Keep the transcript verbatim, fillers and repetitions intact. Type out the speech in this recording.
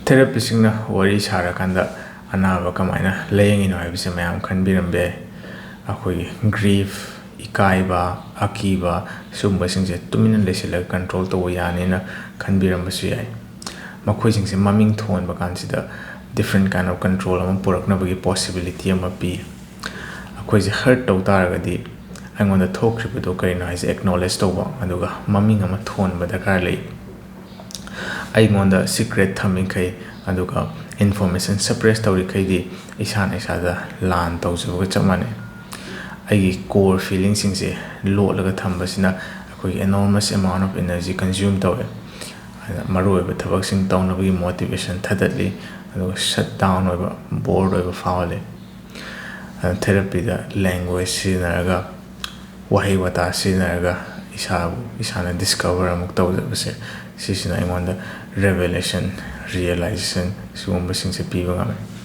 ꯊꯦꯔꯥꯄꯤꯁꯤꯡꯅ ꯋꯥꯔꯤ ꯁꯥꯔꯀꯥꯟꯗ ꯑꯅꯥꯕ ꯀꯃꯥꯏꯅ ꯂꯥꯏꯌꯦꯡꯉꯤꯅꯣ ꯍꯥꯏꯕꯁꯦ ꯃꯌꯥꯝ ꯈꯟꯕꯤꯔꯝꯕ ꯌꯥꯏ꯫ ꯑꯩꯈꯣꯏꯒꯤ ꯒ꯭ꯔꯤꯐ, ꯏꯀꯥꯏꯕ, ꯑꯀꯤꯕ, ꯁꯤꯒꯨꯝꯕꯁꯤꯡꯁꯦ ꯇꯨꯃꯤꯟꯅ ꯂꯩꯁꯤꯜꯂꯒ ꯀꯟꯇ꯭ꯔꯣꯜ ꯇꯧꯕ ꯌꯥꯅꯤꯅ ꯈꯟꯕꯤꯔꯝꯕꯁꯨ ꯌꯥꯏ꯫ ꯃꯈꯣꯏꯁꯤꯡꯁꯦ ꯃꯃꯤꯡ ꯊꯣꯟꯕ ꯀꯥꯟꯁꯤꯗ different kind of control ꯑꯃ ꯄꯨꯔꯛꯅꯕꯒꯤ possibility ꯑꯃ ꯄꯤ꯫ ꯑꯩꯈꯣꯏꯁꯦ ꯍꯔꯠ ꯇꯧ ꯇꯥꯔꯒꯗꯤ ꯑꯩꯉꯣꯟꯗ ꯊꯣꯛꯈ꯭ꯔꯤꯕꯗꯣ ꯀꯔꯤꯅꯣ ꯍꯥꯏꯁꯦ ꯑꯦꯛꯅꯣꯂꯦꯖ ꯇꯧꯕ, ꯑꯗꯨꯒ ꯃꯃꯤꯡ ꯑꯃ ꯊꯣꯟꯕ ꯗꯔꯀꯥꯔ ꯂꯩ꯫ ꯑꯩꯉꯣꯟꯗ ꯁꯤꯀ꯭ꯔꯦꯠ ꯊꯝꯃꯤꯈꯩ, ꯑꯗꯨꯒ ꯏꯟꯐꯣꯔꯃꯦꯁꯟ ꯁꯄ꯭ꯔꯦꯁ ꯇꯧꯔꯤꯈꯩꯗꯤ ꯏꯁꯥꯅ ꯏꯁꯥꯗ ꯂꯥꯟ ꯇꯧꯖꯕꯒ ꯆꯞ ꯃꯥꯟꯅꯩ꯫ ꯑꯩꯒꯤ ꯀꯣꯔ ꯐꯤꯂꯤꯡꯁꯤꯡꯁꯦ ꯂꯣꯠꯂꯒ ꯊꯝꯕꯁꯤꯅ ꯑꯩꯈꯣꯏꯒꯤ enormous amount of energy consume ꯇꯧꯋꯦ꯫ ꯑꯗꯨꯅ ꯃꯔꯨꯑꯣꯏꯕ ꯊꯕꯛꯁꯤꯡ ꯇꯧꯅꯕꯒꯤ ꯃꯣꯇꯤꯚꯦꯁꯟ ꯊꯗꯠꯂꯤ, ꯑꯗꯨꯒ ꯁꯠ ꯗꯥꯎꯟ ꯑꯣꯏꯕ, ꯕꯣꯔꯗ ꯑꯣꯏꯕ ꯐꯥꯎꯍꯜꯂꯤ꯫ ꯑꯗꯨꯅ ꯊꯦꯔꯥꯄꯤꯗ ꯂꯦꯡꯒ꯭ꯋꯦꯖ ꯁꯤꯖꯤꯟꯅꯔꯒ, ꯋꯥꯍꯩ ꯋꯥꯇꯥ ꯁꯤꯖꯤꯟꯅꯔꯒ ꯏꯁꯥꯕꯨ ꯏꯁꯥꯅ ꯗꯤꯁꯀꯚꯔ ꯑꯃꯨꯛ ꯇꯧꯖꯕꯁꯦ, ꯁꯤꯁꯤꯅ ꯑꯩꯉꯣꯟꯗ ꯔꯦꯚꯦꯂꯦꯁꯟ, ꯔꯤꯌꯦꯂꯥꯏꯖꯦꯁꯟ ꯁꯤꯒꯨꯝꯕꯁꯤꯡꯁꯦ ꯄꯤꯕ ꯉꯝꯃꯦ꯫